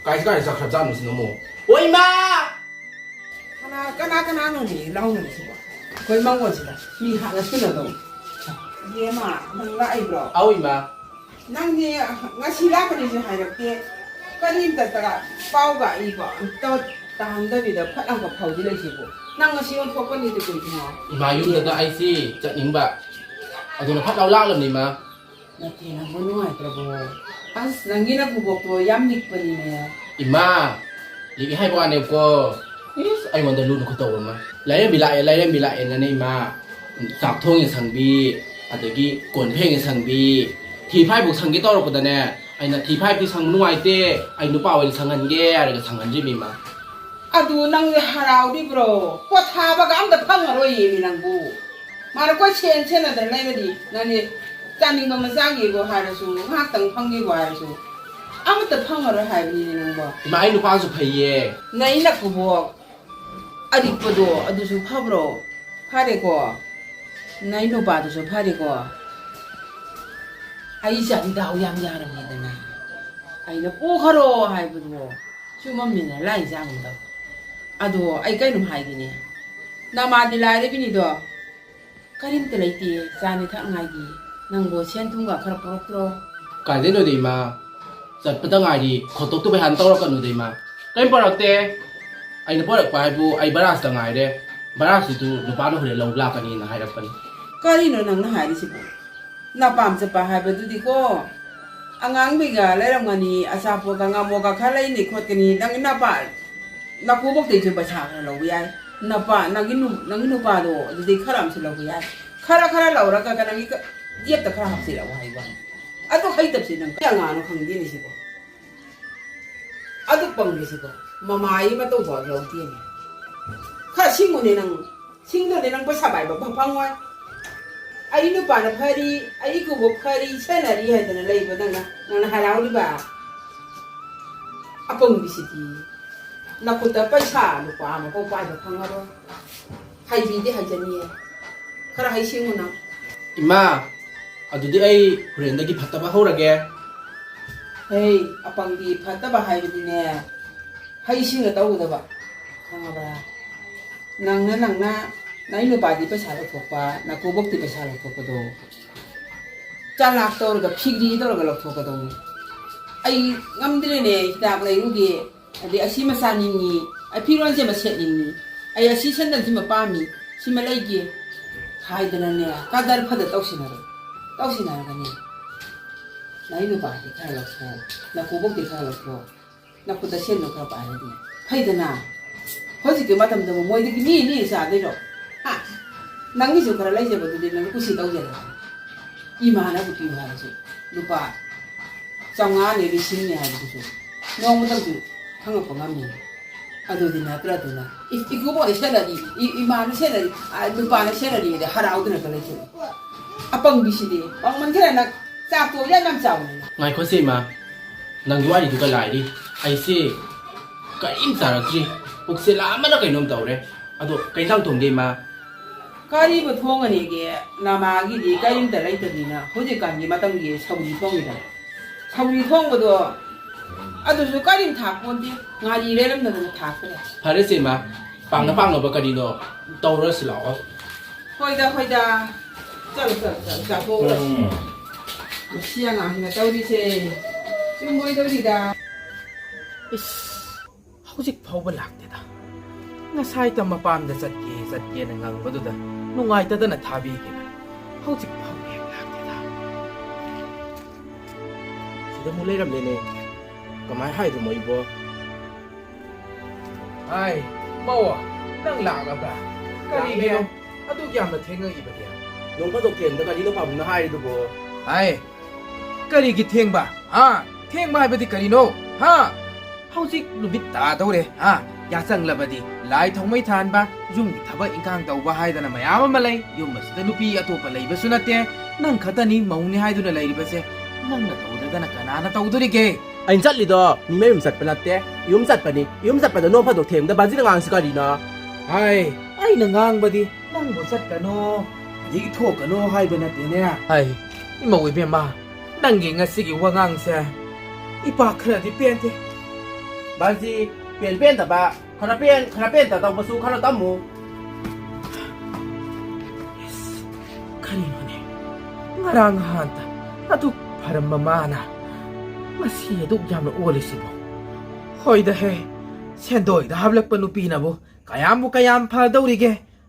ꯀꯥꯏ ꯀꯥꯏ ꯆꯠꯈ꯭ꯔꯕ ꯖꯥꯠꯅꯣ ꯁꯤꯅ ꯑꯃꯨꯛ? ꯑꯣ ꯏꯃꯥ! ꯀꯅꯥ, ꯀꯅꯥ, ꯀꯅꯥꯅꯣꯅꯦ ꯂꯥꯎꯅꯔꯤꯁꯤꯕꯣ? ꯑꯩꯈꯣꯏ ꯃꯥꯡꯒꯣꯟꯁꯤꯗ ꯃꯤ ꯍꯥꯠꯅ ꯁꯨꯅꯗꯧ꯫ ꯏꯕꯦꯝꯃ, ꯅꯪ ꯂꯥꯛꯏꯕ꯭ꯔꯣ? ꯑꯧ ꯏꯃꯥ꯫ ꯅꯪꯗꯤ ꯉꯁꯤ ꯂꯥꯛꯀꯅꯤꯁꯨ ꯍꯥꯏꯔꯛꯇꯦ, ꯀꯔꯤꯝꯇ ꯇꯔꯥ ꯄꯥꯎꯒ ꯑꯩꯕꯣ ꯑꯝꯇ ꯇꯥꯍꯟꯗꯕꯤꯗ ꯐꯠ ꯑꯃꯒ ꯐꯥꯎꯖꯤꯜꯂꯛꯏꯁꯤꯕꯨ? ꯅꯪ ꯉꯁꯤ ꯑꯣꯟꯊꯣꯛꯄꯅꯤꯗꯤ ꯀꯩꯒꯤꯅꯣ? ꯏꯃꯥ, ꯌꯨꯝꯗꯒ ꯑꯩꯁꯤ ꯆꯠꯅꯤꯡꯕ, ꯑꯗꯨꯅ ꯐꯠ ꯂꯥꯎ ꯂꯥꯛꯂꯕꯅꯤ ꯏꯃꯥ꯫ ꯅꯠꯇꯦ, ꯅꯪꯕꯨ ꯅꯨꯡꯉꯥꯏꯇ꯭ꯔꯕꯣ? ꯑꯁ, ꯅꯪꯒꯤ ꯅꯀꯨꯕꯣꯛꯇꯣ ꯌꯥꯝ ꯂꯤꯛꯄꯅꯤꯅꯦ꯫ ꯏꯃꯥ, ꯂꯤꯛꯏ ꯍꯥꯏꯕ ꯋꯥꯅꯦꯕꯀꯣ꯫ ꯏꯁ, ꯑꯩꯉꯣꯟꯗ ꯂꯨꯅ ꯈꯨꯇꯧ ꯑꯃ꯫ ꯂꯥꯏꯔꯦꯝꯕꯤ ꯂꯥꯛꯑꯦ, ꯂꯥꯏꯔꯦꯝꯕꯤ ꯂꯥꯛꯑꯦꯅꯅꯦ ꯏꯃꯥ, ꯆꯥꯛ ꯊꯣꯡꯉꯦ ꯁꯪꯕꯤ, ꯑꯗꯒꯤ ꯀꯣꯟ ꯐꯦꯡꯉꯦ ꯁꯪꯕꯤ, ꯊꯤ ꯐꯥꯏꯕꯧ ꯁꯪꯒꯦ ꯇꯧꯔꯛꯄꯗꯅꯦ, ꯑꯩꯅ ꯊꯤ ꯐꯥꯏꯕꯗꯤ ꯁꯪꯕ ꯅꯨꯡꯉꯥꯏꯇꯦ, ꯑꯩ ꯅꯨꯄꯥ ꯑꯣꯏꯅ ꯁꯪꯍꯟꯒꯦ ꯍꯥꯏꯔꯒ ꯁꯪꯍꯟꯗ꯭ꯔꯤꯕ ꯏꯃꯥ꯫ ꯑꯗꯨ ꯅꯪꯗꯤ ꯍꯔꯥꯎꯔꯤꯕ꯭ꯔꯣ? ꯄꯣꯊꯥꯕꯒ ꯑꯝꯇ ꯐꯪꯉꯔꯣꯏꯌꯦꯃꯤ ꯅꯪꯕꯨ꯫ ꯃꯥꯅ ꯀꯣꯏ ꯁꯦꯟ ꯁꯦꯟꯅꯗꯅ ꯂꯩꯔꯗꯤ ꯅꯪꯗꯤ ꯆꯥꯅꯤꯡꯕ ꯑꯃ ꯆꯥꯒꯦꯕꯨ ꯍꯥꯏꯔꯁꯨ, ꯉꯥꯏꯍꯥꯛꯇꯪ ꯐꯪꯒꯦꯕꯨ ꯍꯥꯏꯔꯁꯨ, ꯑꯃꯠꯇ ꯐꯪꯉꯔꯣꯏ ꯍꯥꯏꯕꯅꯤꯅꯦ ꯅꯪꯕꯣ꯫ ꯏꯃꯥ, ꯑꯩ ꯅꯨꯄꯥꯁꯨ ꯐꯩꯌꯦ꯫ ꯅꯩ ꯅꯀꯨꯕꯣꯛ ꯑꯔꯤꯛꯄꯗꯣ ꯑꯗꯨꯁꯨ ꯐꯕ꯭ꯔꯣ? ꯐꯔꯦꯀꯣ? ꯅꯩ ꯅꯨꯄꯥꯗꯨꯁꯨ ꯐꯔꯦꯀꯣ? ꯑꯩ ꯏꯆꯥꯗꯤ ꯗꯥꯎ ꯌꯥꯝ ꯌꯥꯔꯝꯃꯦꯗꯅ꯫ ꯑꯩꯅ ꯄꯨꯈꯔꯣ ꯍꯥꯏꯕꯗꯣ ꯆꯨꯝꯃꯝꯃꯤꯅꯦ, ꯂꯥꯏ ꯆꯥꯡꯗꯣ꯫ ꯑꯗꯣ ꯑꯩ ꯀꯩꯅꯣꯝ ꯍꯥꯏꯒꯦꯅꯦ, ꯅꯃꯥꯗꯤ ꯂꯥꯏꯔꯕꯤꯅꯤꯗꯣ, ꯀꯔꯤꯝꯇ ꯂꯩꯇꯦ ꯆꯥꯅꯤ ꯊꯛꯉꯥꯏꯒꯤ꯫ ꯅꯪꯕꯨ ꯁꯦꯟ ꯊꯨꯝꯒ ꯈꯔ ꯄꯨꯔꯛꯇ꯭ꯔꯣ? ꯀꯥꯏꯗꯩꯅꯣꯗ ꯏꯃꯥ, ꯆꯠꯄꯗ ꯉꯥꯏꯔꯤ, ꯈꯣꯠꯇꯣꯛꯇꯕꯩ ꯍꯥꯟꯅ ꯇꯧꯔꯛꯀꯅꯨꯗ ꯏꯃꯥ꯫ ꯀꯔꯤꯝ ꯄꯨꯔꯛꯇꯦ꯫ ꯑꯩꯅ ꯄꯨꯔꯛꯄ ꯍꯥꯏꯕꯨ ꯑꯩ ꯕꯔꯥꯁꯤꯗ ꯉꯥꯏꯔꯦ꯫ ꯕꯔꯥꯁꯤꯗꯨ ꯅꯨꯄꯥꯅ ꯍꯣꯔꯦꯟ ꯂꯧ ꯂꯥꯛꯀꯅꯤꯅ ꯍꯥꯏꯔꯛꯄꯅꯤ꯫ ꯀꯔꯤꯅꯣ ꯅꯪꯅ ꯍꯥꯏꯔꯤꯁꯤꯕꯨ? ꯅꯄꯥꯝ ꯆꯠꯄ ꯍꯥꯏꯕꯗꯨꯗꯤꯀꯣ, ꯑꯉꯥꯡꯕꯤꯒ ꯂꯩꯔꯝꯒꯅꯤ, ꯑꯆꯥꯄꯣꯠꯀ ꯉꯥꯃꯣꯛꯀ ꯈꯔ ꯂꯩꯅꯤ ꯈꯣꯠꯀꯅꯤ, ꯅꯪ ꯅꯄꯥ ꯅꯀꯨꯕꯣꯛꯇꯩꯁꯨ ꯄꯩꯁꯥ ꯈꯔ ꯂꯧꯕ ꯌꯥꯏ꯫ ꯅꯄꯥ, ꯅꯪꯒꯤ ꯅꯨ-, ꯅꯪꯒꯤ ꯅꯨꯄꯥꯗꯣ ꯑꯗꯨꯗꯩ ꯈꯔ ꯑꯃꯁꯨ ꯂꯧꯕ ꯌꯥꯏ꯫ ꯈꯔ ꯈꯔ ꯂꯧꯔꯒ ꯅꯪꯒꯤ ꯀ-, ꯖꯦꯞꯇ ꯈꯔ ꯍꯥꯞꯆꯤꯜꯂꯛꯑꯣ ꯍꯥꯏꯕ ꯋꯥꯅꯤ꯫ ꯑꯗꯨ ꯍꯩꯇꯕꯁꯤ ꯅꯪ ꯀꯩ ꯑꯉꯥꯡꯅꯣ ꯈꯪꯗꯦꯅꯦ ꯁꯤꯕꯣ꯫ ꯑꯗꯨ ꯄꯪꯉꯦ ꯁꯤꯕꯣ꯫ ꯃꯃꯥꯒꯤ ꯃꯇꯧ ꯐꯥꯎ ꯌꯥꯎꯗꯦꯅꯦ꯫ ꯈꯔ ꯁꯤꯡꯉꯨꯅꯦ ꯅꯪ꯫ ꯁꯤꯡꯗ꯭ꯔꯗꯤ ꯅꯪ ꯄꯩꯁꯥ ꯄꯥꯏꯕ ꯐꯪ ꯐꯪꯉꯣꯏ꯫ ꯑꯩ ꯅꯨꯄꯥꯅ ꯐꯔꯤ, ꯑꯩ ꯏꯀꯨꯕꯣꯛ ꯐꯔꯤ, ꯁꯦꯟꯅꯔꯤ ꯍꯥꯏꯗꯅ ꯂꯩꯕ ꯅꯪꯅ, ꯅꯪꯅ ꯍꯔꯥꯎꯔꯤꯕ? ꯑꯄꯪꯕꯤꯁꯤꯗꯤ꯫ ꯅꯈꯨꯠꯇ ꯄꯩꯁꯥ ꯂꯨꯄꯥ ꯑꯃꯐꯥꯎ ꯄꯥꯏꯕ ꯐꯪꯉꯔꯣꯏ꯫ ꯍꯥꯏꯕꯤꯗꯦ ꯍꯥꯏꯖꯅꯤꯌꯦ꯫ ꯈꯔ ꯍꯩꯁꯤꯡꯉꯨ ꯅꯪ꯫ ꯏꯃꯥ, ꯑꯗꯨꯗꯤ ꯑꯩ ꯍꯣꯔꯦꯟꯗꯒꯤ ꯐꯠꯇꯕ ꯍꯧꯔꯒꯦ꯫ ꯍꯩ, ꯑꯄꯪꯕꯤ, ꯐꯠꯇꯕ ꯍꯥꯏꯕꯗꯤꯅꯦ, ꯍꯩꯁꯤꯡꯅ ꯇꯧꯒꯗꯕ, ꯈꯪꯉꯕ꯭ꯔꯥ? ꯅꯪꯅ, ꯅꯪꯅ, ꯅꯪ ꯅꯨꯄꯥꯗꯤ ꯄꯩꯁꯥ ꯂꯧꯊꯣꯛꯄ, ꯅꯀꯨꯕꯣꯛꯇꯤ ꯄꯩꯁꯥ ꯂꯧꯊꯣꯛꯄꯗꯣ ꯆꯥꯂꯥꯛ ꯇꯧꯔꯒ, ꯐꯤꯒ꯭ꯔꯤ ꯇꯧꯔꯒ ꯂꯧꯊꯣꯛꯀꯗꯧꯅꯤ꯫ ꯑꯩ ꯉꯝꯗ꯭ꯔꯦꯅꯦ, ꯍꯤꯗꯥꯛ ꯂꯩꯔꯨꯒꯦ, ꯑꯗꯩ ꯑꯁꯤꯃ ꯆꯥꯅꯤꯡꯉꯤ, ꯑꯩ ꯐꯤꯔꯣꯟꯁꯤꯃ ꯁꯦꯠꯅꯤꯡꯉꯤ, ꯑꯩ ꯑꯁꯤ ꯁꯦꯟꯗꯜꯁꯤꯃ ꯄꯥꯝꯃꯤ, ꯁꯤꯃ ꯂꯩꯒꯦ ꯍꯥꯏꯗꯅꯅꯦ, ꯀꯗꯔ ꯐꯗ ꯇꯧꯁꯤꯟꯅꯔꯦ꯫ ꯇꯧꯁꯤꯟꯅꯔꯒꯅꯦ, ꯅꯪ ꯅꯨꯄꯥꯗꯤ ꯈꯔ ꯂꯧꯊꯣꯛꯑꯣ, ꯅꯀꯨꯕꯣꯛꯇꯤ ꯈꯔ ꯂꯧꯊꯣꯛꯑꯣ, ꯅꯈꯨꯠꯇ ꯁꯦꯟꯗꯣ ꯈꯔ ꯄꯥꯏꯔꯗꯤ ꯐꯩꯗꯅ꯫ ꯍꯧꯖꯤꯛꯀꯤ ꯃꯇꯝꯗꯕꯨ ꯃꯣꯏꯗꯒꯤ ꯅꯤ ꯅꯤ ꯆꯥꯗꯣꯏꯔꯣ? ꯍꯥ? ꯅꯪꯒꯤꯁꯨ ꯈꯔ ꯂꯩꯖꯕꯗꯨꯗꯤ ꯅꯪ ꯀꯨꯁꯤ ꯇꯧꯖꯔꯦ꯫ ꯏꯃꯥꯅꯕꯨ ꯄꯤꯌꯨ ꯍꯥꯏꯔꯁꯨ ꯂꯨꯄꯥ ꯆꯥꯝꯃꯉꯥꯅꯦ, ꯂꯤꯁꯤꯡꯅꯦ ꯍꯥꯏꯕꯗꯨꯁꯨ ꯅꯣꯡꯃꯇꯪꯁꯨ ꯈꯪꯉꯛꯄ ꯉꯝꯃꯤ꯫ ꯑꯗꯨꯗꯤ ꯅꯠꯇ꯭ꯔꯗꯅ ꯏ-, ꯏꯀꯨꯕꯣꯛꯅ ꯁꯦꯠꯂꯗꯤ, ꯏ-, ꯏꯃꯥꯅ ꯁꯦꯠꯂꯗꯤ, ꯑ, ꯅꯨꯄꯥꯅ ꯁꯦꯠꯂꯗꯤ ꯍꯔꯥꯎꯗꯅꯒ ꯂꯩꯊꯣꯛꯏ꯫ ꯑꯄꯪꯕꯤꯁꯤꯗꯤ ꯄꯪꯃꯟꯈ꯭ꯔꯦ ꯅꯪ꯫ ꯆꯥꯛꯇꯣ ꯌꯥꯝ ꯌꯥꯝ ꯆꯥꯎꯅꯦ꯫ ꯉꯥꯏꯈꯣꯁꯦ ꯏꯃꯥ, ꯅꯪꯒꯤ ꯋꯥꯔꯤꯗꯨꯒ ꯂꯥꯏꯔꯤ꯫ ꯑꯩꯁꯦ ꯀꯔꯤꯝ ꯆꯥꯔꯛꯇ꯭ꯔꯤ꯫ ꯄꯨꯛꯁꯦ ꯂꯥꯝꯕꯅ ꯀꯩꯅꯣꯝ ꯇꯧꯔꯦ꯫ ꯑꯗꯣ ꯀꯩ ꯏꯟꯁꯥꯡ ꯊꯣꯡꯒꯦ ꯏꯃꯥ? ꯀꯔꯤꯕꯨ ꯊꯣꯡꯒꯅꯤꯒꯦ? ꯅꯃꯥꯒꯤꯗꯤ ꯀꯔꯤꯝꯇ ꯂꯩꯇꯕꯅꯤꯅ ꯍꯧꯖꯤꯛꯀꯥꯟꯒꯤ ꯃꯇꯝꯒꯤ ꯁꯧꯒ꯭ꯔꯤ ꯊꯣꯡꯉꯤꯗꯅ꯫ ꯁꯧꯒ꯭ꯔꯤ ꯊꯣꯡꯕꯗꯣ ꯑꯗꯨꯁꯨ ꯀꯔꯤꯝ ꯊꯥꯛꯄꯣꯟꯇꯦ꯫ ꯉꯥꯔꯤ ꯂꯩꯔꯝꯗꯗꯅ ꯊꯥꯛꯇ꯭ꯔꯦ꯫ ꯐꯔꯦꯁꯦ ꯏꯃꯥ, ꯄꯥꯡꯅ ꯄꯥꯡꯅꯕ ꯀꯔꯤꯅꯣ ꯇꯧꯔꯁꯤ ꯂꯥꯛꯑꯣ꯫ ꯍꯣꯏꯗ, ꯍꯣꯏꯗ꯫ ꯆꯠꯂꯨ, ꯆꯠꯂꯨ, ꯆꯠꯂꯨ, ꯆꯥꯊꯣꯛꯎꯔꯁꯤ꯫ ꯎꯝ꯫ ꯃꯁꯤ ꯑꯉꯥꯡꯁꯤꯅ ꯇꯧꯔꯤꯁꯦ꯫ ꯆꯨꯝꯃꯣꯏꯗꯧꯔꯤꯗ꯫ ꯏꯁ, ꯍꯧꯖꯤꯛ ꯐꯥꯎꯕ ꯂꯥꯛꯇꯦꯗ꯫ ꯉꯁꯥꯏꯇ ꯃꯄꯥꯝꯗ ꯆꯠꯀꯦ, ꯆꯠꯀꯦꯅ ꯉꯪꯕꯗꯨꯗ ꯅꯨꯡꯉꯥꯏꯇꯗꯅ ꯊꯥꯕꯤꯈꯤꯕꯅꯤ꯫ ꯍꯧꯖꯤꯛ ꯐꯥꯎꯕ ꯍꯦꯛ ꯂꯥꯛꯇꯦꯗ꯫ ꯁꯤꯗ ꯑꯃꯨꯛ ꯂꯩꯔꯝꯃꯦꯅꯦ꯫ ꯀꯃꯥꯏ ꯍꯥꯏꯗꯣꯏꯅꯣ ꯏꯕꯣ? ꯑꯥꯏ, ꯃꯧ, ꯅꯪ ꯂꯥꯛꯂꯕ꯭ꯔꯥ? ꯀꯔꯤꯒꯤꯅꯣ ꯂꯥꯛꯂꯦ꯫ ꯑꯗꯨꯛ ꯌꯥꯝꯅ ꯊꯦꯡꯉꯛꯏꯕꯗꯤ? ꯅꯣꯡ ꯐꯥꯗꯣꯛ ꯊꯦꯡꯕꯗ ꯀꯔꯤꯅꯣ ꯄꯥꯕꯨꯡꯅ ꯍꯥꯏꯔꯤꯗꯨꯕꯣ? ꯑꯥꯏ, ꯀꯔꯤꯒꯤ ꯊꯦꯡꯕ? ꯍꯥ? ꯊꯦꯡꯕ ꯍꯥꯏꯕꯗꯤ ꯀꯔꯤꯅꯣ? ꯍꯥ? ꯍꯧꯖꯤꯛ ꯅꯨꯃꯤꯠ ꯇꯥꯗꯧꯔꯦ꯫ ꯍꯥ? ꯌꯥꯆꯪꯂꯕꯗꯤ ꯂꯥꯏ ꯊꯥꯎꯃꯩ ꯊꯥꯟꯕ, ꯌꯨꯝꯒꯤ ꯊꯕꯛ ꯏꯪꯈꯥꯡ ꯇꯧꯕ ꯍꯥꯏꯗꯅ ꯃꯌꯥꯝ ꯑꯃ ꯂꯩ꯫ ꯌꯨꯝ ꯑꯁꯤꯗ ꯅꯨꯄꯤ ꯑꯇꯣꯞꯄ ꯂꯩꯕꯁꯨ ꯅꯠꯇꯦ꯫ ꯅꯪ ꯈꯛꯇꯅꯤ ꯃꯧꯅꯤ ꯍꯥꯏꯗꯨꯅ ꯂꯩꯔꯤꯕꯁꯦ꯫ ꯅꯪꯅ ꯇꯧꯗꯗꯅ ꯀꯅꯥꯅ ꯇꯧꯗꯣꯔꯤꯒꯦ? ꯑꯩꯅ ꯆꯠꯂꯤꯗꯣ ꯃꯤ ꯃꯌꯨꯝ ꯆꯠꯄ ꯅꯠꯇꯦ, ꯌꯨꯝ ꯆꯠꯄꯅꯤ꯫ ꯌꯨꯝ ꯆꯠꯄꯗ ꯅꯣꯡ ꯐꯥꯗꯣꯛ ꯊꯦꯡꯕꯗ ꯕꯥꯖꯤꯅ ꯉꯥꯡꯉꯤꯁꯤ ꯀꯔꯤꯅꯣ? ꯍꯥꯏ, ꯑꯩꯅ ꯉꯥꯡꯕꯗꯤ ꯅꯪꯕꯨ ꯆꯠꯀꯅꯣ, ꯌꯦꯛꯊꯣꯛꯀꯅꯨ ꯍꯥꯏꯕ ꯅꯠꯇꯦꯅꯦ꯫ ꯑꯩ, ꯏꯃꯧ ꯏꯕꯦꯝꯃ, ꯅꯪꯒꯤ ꯉꯁꯤꯒꯤ ꯋꯥꯉꯥꯡꯁꯦ ꯏꯄꯥ ꯈꯔꯗꯤ ꯄꯦꯟꯗꯦ꯫ ꯕꯥꯖꯤ, ꯄꯦꯟ ꯄꯦꯟꯗꯕ, ꯈꯔ ꯄꯦꯟ, ꯈꯔ ꯄꯦꯟꯗ ꯇꯧꯕꯁꯨ ꯈꯔ ꯇꯝꯃꯨ꯫ ꯏꯁ, ꯀꯔꯤꯅꯣꯅꯦ? ꯉꯔꯥꯡ ꯅꯍꯥꯟꯇ ꯑꯗꯨꯛ ꯐꯔꯝꯕ ꯃꯥꯅ ꯉꯁꯤ ꯑꯗꯨꯛ ꯌꯥꯝꯅ ꯑꯣꯜꯂꯤꯁꯤꯕꯣ? ꯍꯣꯏꯗ ꯍꯦ, ꯁꯦꯟꯗꯣꯏꯗ ꯍꯥꯞꯂꯛꯄ ꯅꯨꯄꯤꯅꯕꯨ ꯀꯌꯥꯝꯕꯨ ꯀꯌꯥꯝ ꯐꯗꯧꯔꯤꯒꯦ?